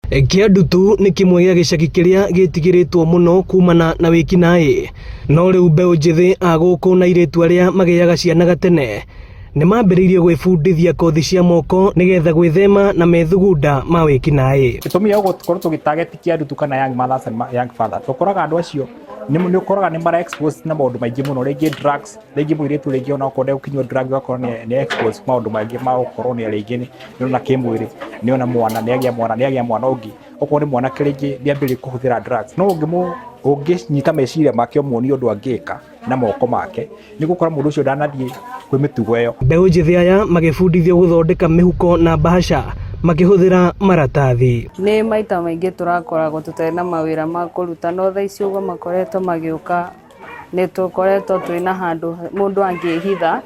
Kĩandutu nĩ kĩmwe gĩa gĩcagi kĩrĩa gĩtigĩrĩtwo mũno kumana na wĩkinaĩ no rĩu mbeũ njĩthĩ a gũkũ na airĩtu arĩa magĩaga ciana gatene nĩ mambĩrĩirie gwĩbundithia kothi cia moko nĩgetha gwĩthema na methugunda ma wĩkinaĩ. Gĩtũmi gĩa gũkorwo tũgĩ target Kĩandutu kana young mothers and young fathers, ũkoraga andũ acio nĩ ũkoraga nĩ mara expose na maũndũ maingĩ mũno, rĩngĩ drugs, rĩngĩ mũirĩtu rĩngĩ ona okorwo ndegũkinywo drugs ũgakora nĩ expose maũndũ maingĩ ma gũkorwo nĩ rĩngĩ nĩ ona kĩmwĩrĩ, nĩ ona mwana, nĩ agĩa mwana, nĩ agĩa mwana ũngĩ, okorwo nĩ mwanake rĩngĩ nĩ ambĩrĩria kũhũthĩra drugs. No ũngĩnyita meciria make ũmuonie ũndũ angĩka na moko make, nĩ ũgũkora mũndũ ũcio ndanathiĩ kwĩ mĩtugo ĩyo. Mbeũ njĩthĩ aya magĩbundithio gũthondeka mĩhuko na mbahaca makĩhũthĩra maratathi. Nĩ maita maingĩ tũrakoragwo tũtarĩ na mawĩra ma kũruta, no thaa ici ũguo makoretwo magĩũka, nĩ tũkoretwo twĩna handũ mũndũ angĩhitha,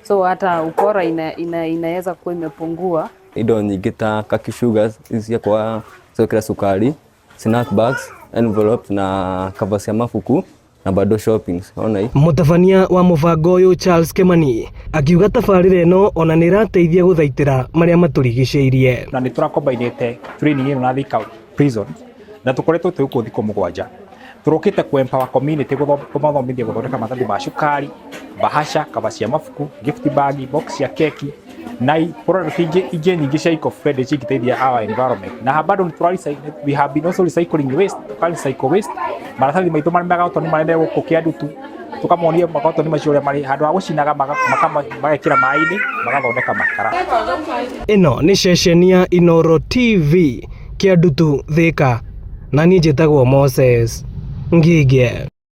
so hata ukora inaweza kuwa imepungua. Indo nyingĩ ta kaki sugars ici cia kwa gwĩkĩra cukari, snack bags, envelopes na cover cia mabuku na bado shoppings ona. Mũtabania wa mũbango ũyũ Charles Kimani akiuga tabarĩra ĩno ona nĩ ĩrateithia gũthaitĩra marĩa matũrigicĩirie. Na nĩ tũrakombainĩte training ĩno na Thika Prison na tũkoretwo twĩ gũkũ thikũ 7. Tũrokĩte kũ empower community, kũmathomithia gũthondeka maratathi ma cukari, bahasha, cover cia mabuku, gift bag, box cia keki na product ingĩ nyingĩ cia eco friendly cingĩteithia our environment. Na bado nĩ tũra we have been also recycling waste, tũka recycle waste maratathi maitũ marĩa magotoni marĩa me gũkũ Kĩandutu, tũkamonia magotoni macio ũrĩa marĩ handũ ha gũcinaga magekĩra maĩ-inĩ magathondeka makara. Ĩno nĩ ceceni ya Inooro TV, Kĩandutu, Thika, na niĩ njĩtagwo Moses Ngige.